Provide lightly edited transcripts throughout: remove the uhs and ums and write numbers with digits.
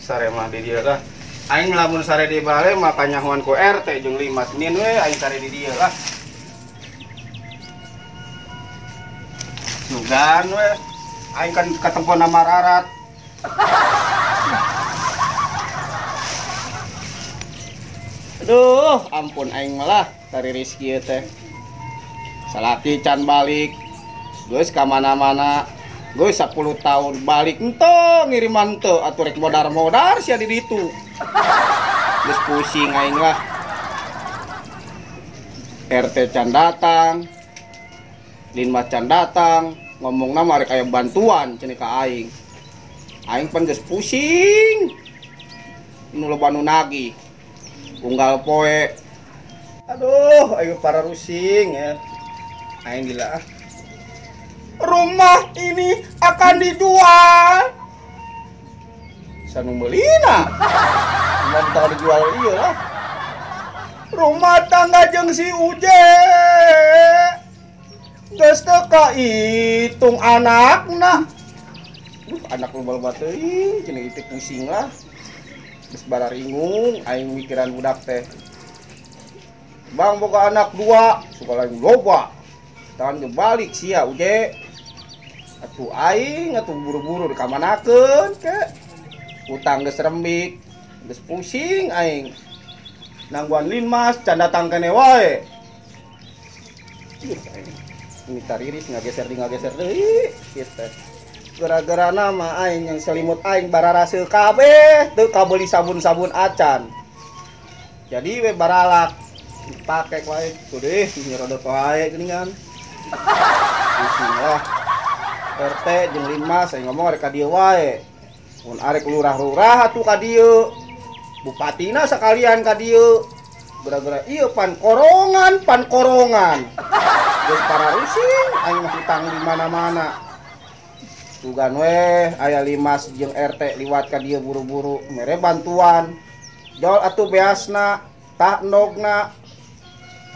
Sare mah di dieu lah. Aing lamun sare di bale mah kanyahoan ku RT jeung 5 Senin we aing sare di dieu lah. Sugan we aing kan katempona mararat. Aduh, ampun aing malah tariris kieu teh. Salaki can balik. Geus ka mana-mana. Geus 10 tahun balik henteu ngiriman teu atuh rek modar-modar sia di ditu. Geus pusing aing lah. RT can datang. Linmas can datang, ngomongna mah rek aya bantuan cenah ka aing. Aing pan geus pusing. Nu loba nu nagih. Unggal poe. Aduh, aing para rusing ya. Aing gila ah. Rumah ini akan dijual. Sanu meulina. Rumah tangga dijual ieu lah. Rumah tangga jeung si Uje. Geus teu kahitung anakna. Duh, anak loba-loba teuing, cenah ieu pusing lah. Geus bararingung aing mikiran budak teh. Bang boga anak dua, suka lain loba. Tangan ge balik sia Uje. Atuh aing atuh buru-buru dikamanakeun ke. Utang geus rembik, geus pusing aing. Nangguan linmas can datang kene wae. Ini tariris ngageser di ngageser deui kieu teh. Gara-gara nama aing yang selimut aing bararaseuh kabeh teu kabeuli sabun-sabun acan. Jadi we baralak dipake wae tuh deh nyerodot wae geuningan. Pusing lah. RT jeung Linmas aing ngomong rek ka dieu wae. Mun arek lurah-lurah atuh ka dieu. Bupatina sakalian ka dieu. Gara-gara ieu pan korongan, pan korongan. Geus pararusing aing mah hutang di mana-mana. Sugan weh aya Limas jeung RT liwat ka dieu buru-buru mere bantuan. Jol atuh beasna, tah endogna.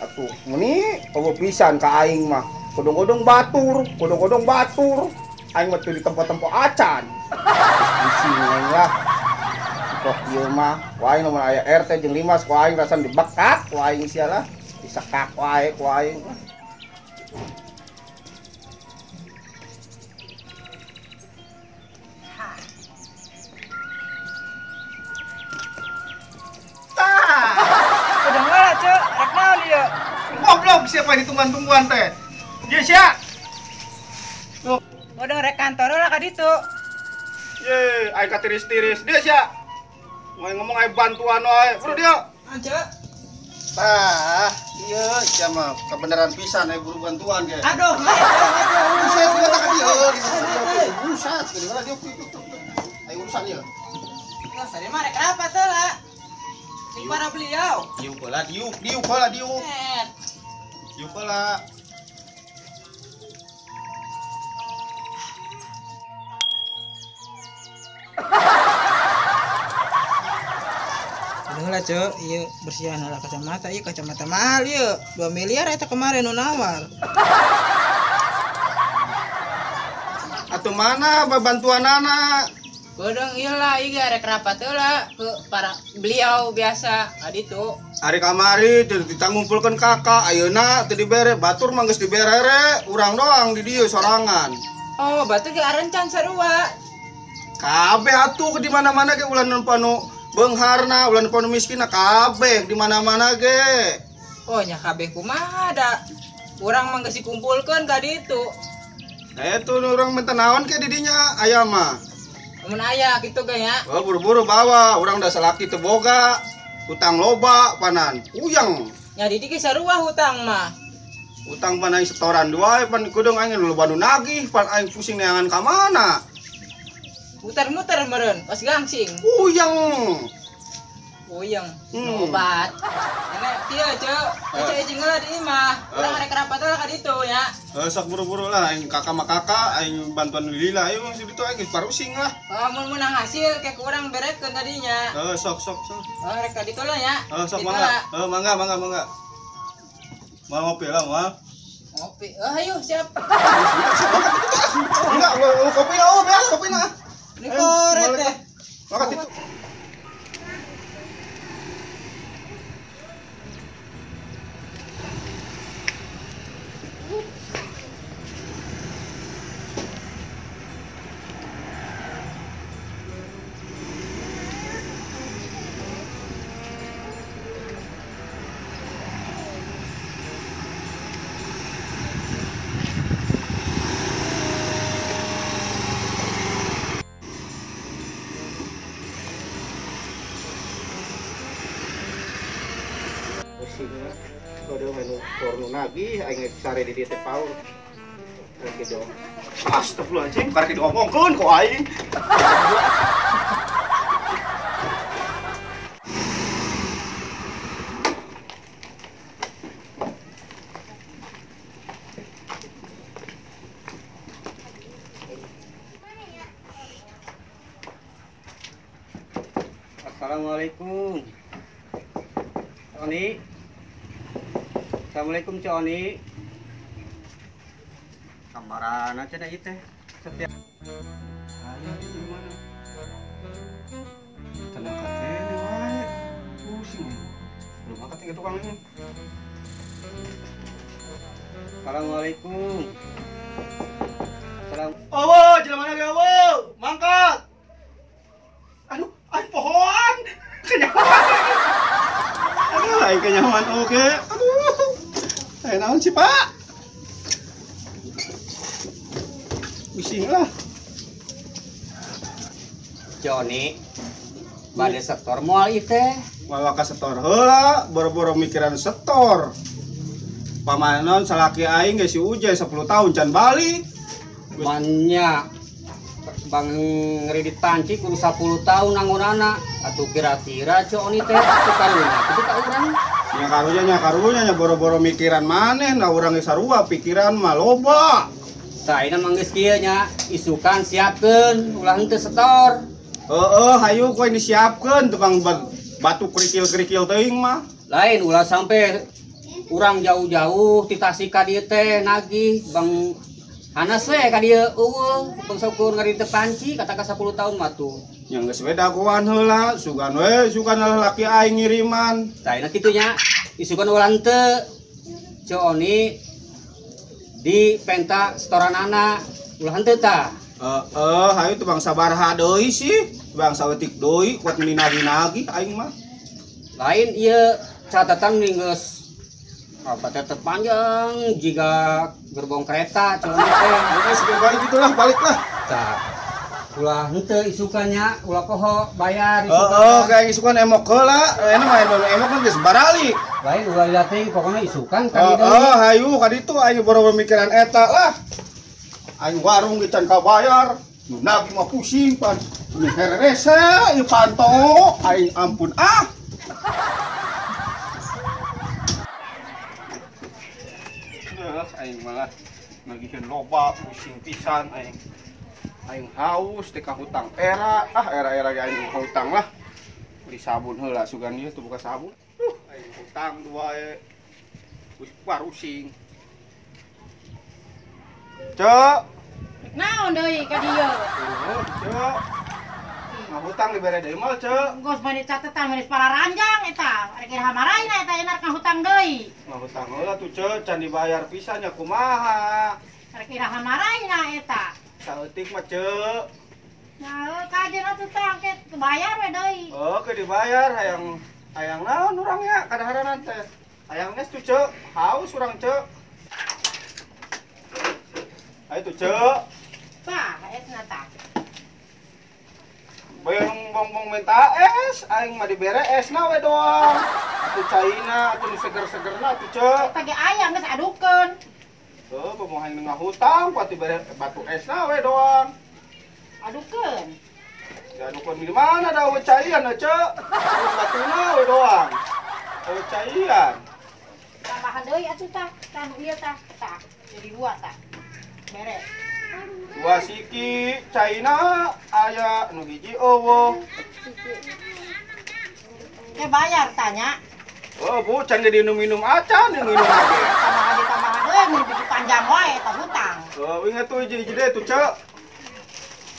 Atuh meni eueuh pisan ka aing mah. Kodong-kodong batur, kodong-kodong batur. Aing mah teu ditempo-tempo acan. Pusing aing lah. Kok ieu mah, ku aing mah aya RT jeung Limas ku aing rasana dibekak ku aing sia lah. Disekak wae ku aing lah. Goblok siapa ini tungguan-tungguan teh? Ye sia. Udah rek kantor lah ka ditu. Ye, aing katiris-tiris. Dia sia. Ngomong aing bantuan wae. Bro dia. Anjeu. Tah, ieu sia mah kebenaran pisan aing buru bantuan ge. Aduh, buset kata ka dieu. Buset, gimana dia aing urusan ieu. Lah, sare mah rek apa teh lah? Di para beliau. Diuk heula, diuk, diuk heula, diuk. Diuk heula. Lah cek, ieu bersihan lah kacamata, ieu kacamata mahal ieu, 2 miliar eta kemarin nu nawar. Atuh mana bantuanana? Bodong ieu lah, ieu ge rek rapat heula ke para beliau biasa aditu. Ari kamari teu ditangumpulkeun kakak, ayeuna teu dibere, batur mah geus diberere, urang doang di dieu sorangan. Oh, batur ge arencan sarua. Kabeh atuh di mana-mana ge ulah nempo nu beungharna, ulah nempo nu miskinna kabeh di mana-mana ge. Oh, nya kabeh kumaha da. Urang mah geus dikumpulkeun ka ditu. Nah, itu urang minta naon ke di dinya aya mah. Mun aya kitu ge nya. Oh, buru-buru bawa, urang da salaki teu boga, hutang loba panan, puyeng. Nya di dieu sarua hutang mah. Hutang pan aing setoran wae pan kudu aing loba nu nagih, pan aing pusing neangan ka mana. Muter-muter meureun, pas gangsing. Puyeng. Puyeng. Obat. Enak kieu, Ceu. Ceu jeung heula di imah. Urang rek rapat heula ka ditu nya. Sok buru-buru lah aing kakak mah kakak, aing bantuan lila ayo si ditu aing geus parusing lah. Oh, mun meunang hasil ke kurang berekeun tadinya. Sok sok sok. Oh, rek ka ditu lah nya. Sok mangga. Mangga mangga mangga. Mau ngopi lah, moal. Ngopi. Oh, ayo siap. Enggak, kopi lah, oh, beas kopi lah. Ini koret teh. Maka itu. Pusing lah. Aduh, menu porno nagih aing sare di dieu teh paur. Gitu. Astagfirullahaladzim, karek diomongkeun ku aing. Assalamualaikum. Oni. Assalamualaikum Coni. Kamarana cenah ieu teh. Setiap aya di mana? Tenang katene wae. Pusing. Belum angkat ke tukang ini. Assalamualaikum. Salam. Awo, jelema mana ge awo? Mangkat. Aduh, aing pohoan. Kenyaman. Aduh, aing kenyaman oge. Aduh. Aya naon sih, Pak? Pusing lah. Joni, bade setor moal ieu teh. Moal ka setor heula, boro-boro mikiran setor. Pamanon salaki aing geus si Ujai 10 tahun can balik. Banyak bang ngredit panci kudu 10 tahun nangunana. Atuh kira-kira Joni teh karunya kitu ka urang. Nya karunya nya karunya nya boro-boro mikiran maneh, nah urang geus sarua pikiran mah loba. Tah ayeuna mah geus kieu nya, isukan siapkeun ulah henteu setor. Heeh, hayu ku disiapkeun tukang batu kerikil-kerikil teuing mah. Lain ulah sampai urang jauh-jauh ti Tasik ka dieu teh nagih bang hanas we ka dieu eueuh bangsa ukur ngariteu panci kata ka 10 tahun mah tuh. Nya geus we dagoan heula, sugan we sugan laki aing ngiriman. Tah ayeuna kitu nya, isukan ulah henteu. Ceu Oni di penta setoranana ulah henteu tah. Heeh, hayu teh bangsa baraha deui sih, bangsa leutik deui kuat meuni nagih-nagih aing mah. Lain ieu catatan geus apa teh terpanjang jika gerbong kereta Ceu Oni teh. Geus balik gitulah, balik lah. Tah. Ulah henteu isukannya, ulah poho bayar isukan. Heeh, kayak isukan emok heula, enak mah emok mah geus baralik. Lain ulah liating pokoknya isukan ka dieu. Heeh, hayu ka ditu aing boro mikiran eta lah. Aing warung ge can kabayar, nu nagih mah pusing pan. Ini herese ieu panto, aing ampun ah. Aing malah nagihkeun loba pusing pisan aing. Aing haus teh ka hutang era, ah era-era ge aing hutang lah. Beli sabun heula sugan ieu tuh buka sabun. Aing hutang wae. Geus pusing. Cok. Naon deui ka dieu? Cok. Ngahutang dibere deui mah, Cok. Geus mani catetan mani pararanjang eta. Arek iraha maraina eta enak ngahutang deui. Ngahutang heula tuh, Cok, can dibayar pisan nya kumaha. Arek iraha maraina eta. Saeutik mah, Cok. Nah, kajeun atuh teh angke bayar we deui. Oh, ke dibayar hayang hayang naon urang nya kadaharanan teh. Hayang es tuh, Cok. Haus urang, Cok. Ayo tuh, Cok. Tah, esna tah. Bayang bongbong minta es, aing mah dibere esna we doang. Atuh caina, atuh nu seger-segerna atuh, Cok. Eta ge aya geus adukeun. Heuh, bomoh aing ngahutang, kuat dibere batu esna we doang. Adukeun. Ya adukeun di mana da we caian, Cok. Batuna we doang. We caian. Tambahan deui atuh tah, tah nu ieu tah, tah. Jadi dua tah. Bere. Dua siki caina aya nu hiji eueuh. Ke bayar tanya. Oh, bu, can jadi minum-minum acan yang minum lagi. Tambahan tambahan deui mun bikin panjang wae eta hutang. Oh, ingat tuh hiji-hiji deui tuh, Cek.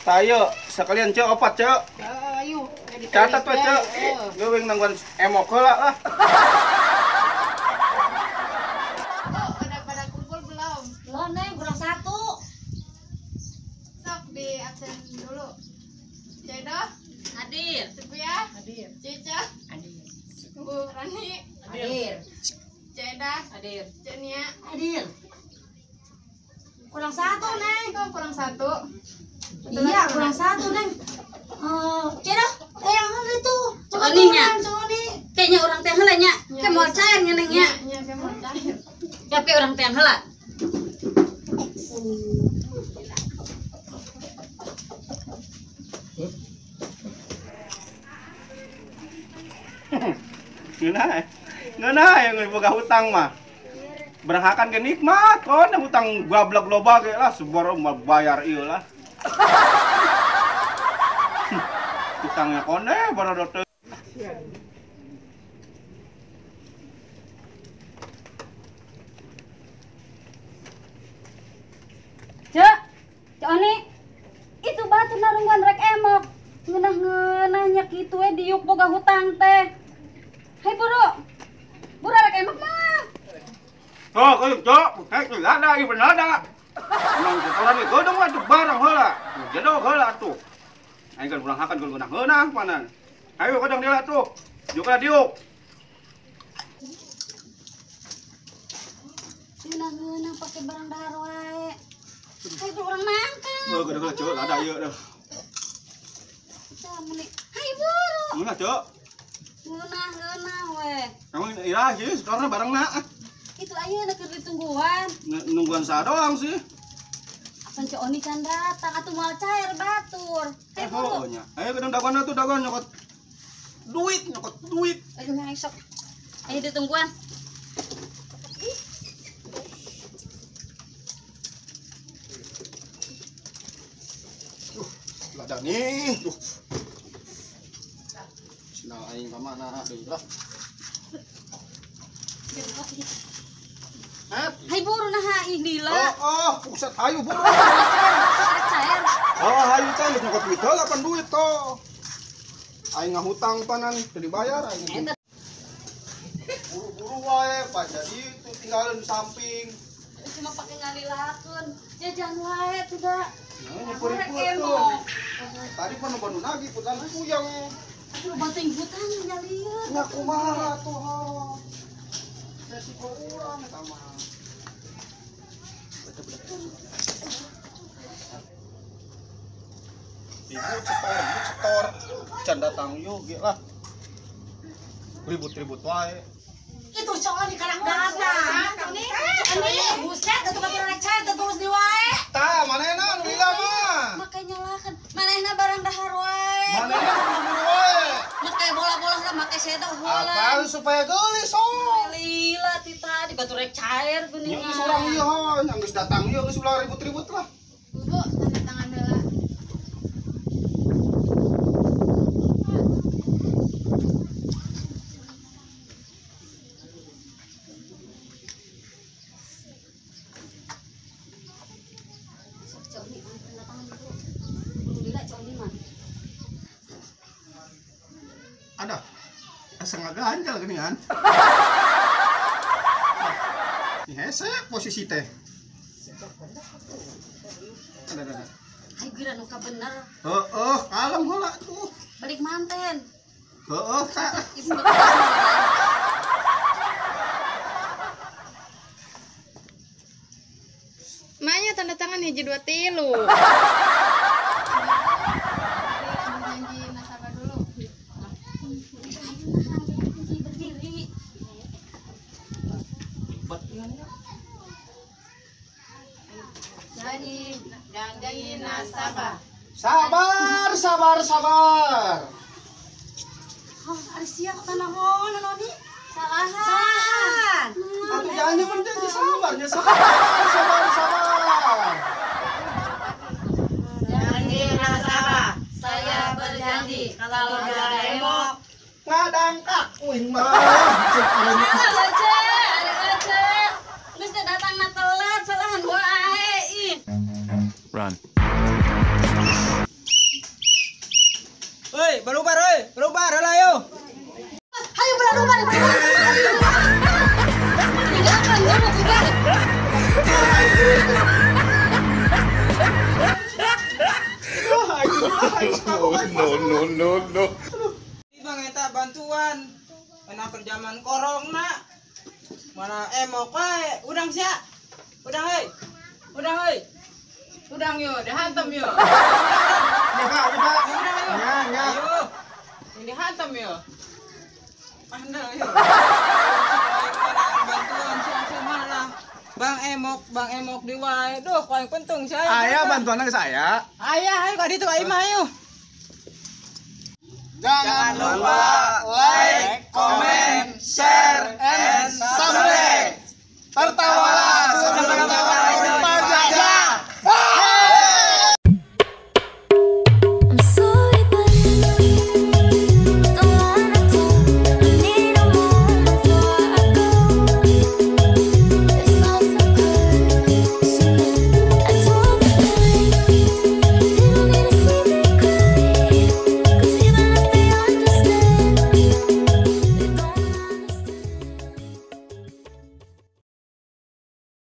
Tayo, sekalian Cek opat, Cek. Heeh, ayo. Catat we, Cek. Geus wing nangguan emok heula lah. Udah pada kumpul belum? Belum, Neng, kurang satu. Sok di absen dulu. Cedo? Hadir. Sepia? Hadir. Cica? Hadir. Bu Rani? Hadir. Ceda? Hadir. Cenia? Hadir. Kurang satu, Neng. Kok kurang satu? Iya, kurang satu, Neng. Cedo, yang itu. Coba Oninya. Coni. Kayaknya orang teh heula nya. Kayak mau cair nya, Neng nya. Gantian heula. Ngeunah. Ngeunah yang boga hutang mah. Berhakan ge nikmat kon hutang gablek loba ge lah sebar mah bayar ieu lah. Hutangnya konde baru teu. Cek, Cek Oni, itu batu narungguan rek emok. Ngeunah-ngeunahnya kitu we diuk boga hutang teh. Hai buru, buru rek emok mah. Oh, kau cok, hei lada ieu lada. Nang setoran ge godong atuh barang heula. Jedog heula atuh. Aing kan urang hakan geunah-geunah panan. Ayo kodong dia atuh. Juga diuk. Ngeunah-ngeunah pake barang dahar wae. Hai buru urang nangka. Oh, godong cok, lada ieu dah. Hai buru. Ngeunah cok. Ngeunah-ngeunah we. Kamu ira sih setorna barangna. Itu ayeuna keur ditungguan. Nungguan saha doang sih. Apan Cek Oni can datang atuh moal cair batur. Hayu buru. Oh nya. Ayo gedang dagoan atuh dagoan nyokot duit, nyokot duit. Ayo nang sok. Ayo ditungguan. Lada nih. Duh. Senang aing ka mana deui lah. Hai buru nah ih lila. Oh, pusat hayu buru. Cair. Oh, hayu teh nyokot duit heula pan duit toh. Aing ngahutang panan teu dibayar aing. Buru-buru wae pak jadi itu tinggalin di samping. Cuma pake ngalilakeun. Jajan wae tuh da. Nah, nyepur-nyepur tuh. Tadi pan nu nagih putan puyeng. Aduh banting hutang nyalieun. Nya kumaha atuh. Resiko urang eta mah. Ribut setor, can datang yuk ge lah. Ribut-ribut wae. Itu Cek Oni karak datang. Cek Oni, buset atuh batur rek cair teu terus di wae. Tah, manehna nu lila mah. Make nyalakeun, manehna barang dahar wae. Manehna buru-buru wae. Make bola-bola lah, make sedoh heula. Apaan supaya geulis oh. Lila ti tadi batur rek cair geuningan. Nya geus urang ieu hon, geus datang ieu geus ulah ribut-ribut lah. Bu, tanda tangan heula. Cek Oni tanda tangan dulu. Lila Cek Oni mah. Ada. Asa ngaganjal geuningan. Ini hese posisi teh. Ada. Ayo geura nu kabener. Heeh, kalem heula tuh. Balik manten. Heeh, Kak. Ibu Maknya tanda tangan hiji 2 3. Janji nasabah dulu. Berdiri. Janji nasabah. Sabar, sabar, sabar. Oh, ari sia tanahon anu di. Salahan. Atuh janji mun janji sabarnya sabar, sabar, sabar. Janji nasabah. Saya berjanji kalau enggak emok ngadangkak uing mah. Geus teh datangna telat salahan wae ih. Run. Hei, barubar hei, barubar heula yo. Hayu barubar. Tinggalkan dulu bubar. No no no. Bang eta bantuan. Mana kerjaman corona. Mana emok wae, udang sia. Udang hei. Udang hei. Udang yo, dihantam yo. Ya, Pak, udah. Udang yo. Nya, nya. Ayo. Ini dihantam yo. Mana yo. Bantuan sia sia mana. Bang emok di wae. Duh, ku aing pentung sia. Aya bantuan ke saya. Aya, ayo ka ditu ka imah ayo. Jangan lupa like, comment, share, and subscribe. Tertawalah sebelum ketawa.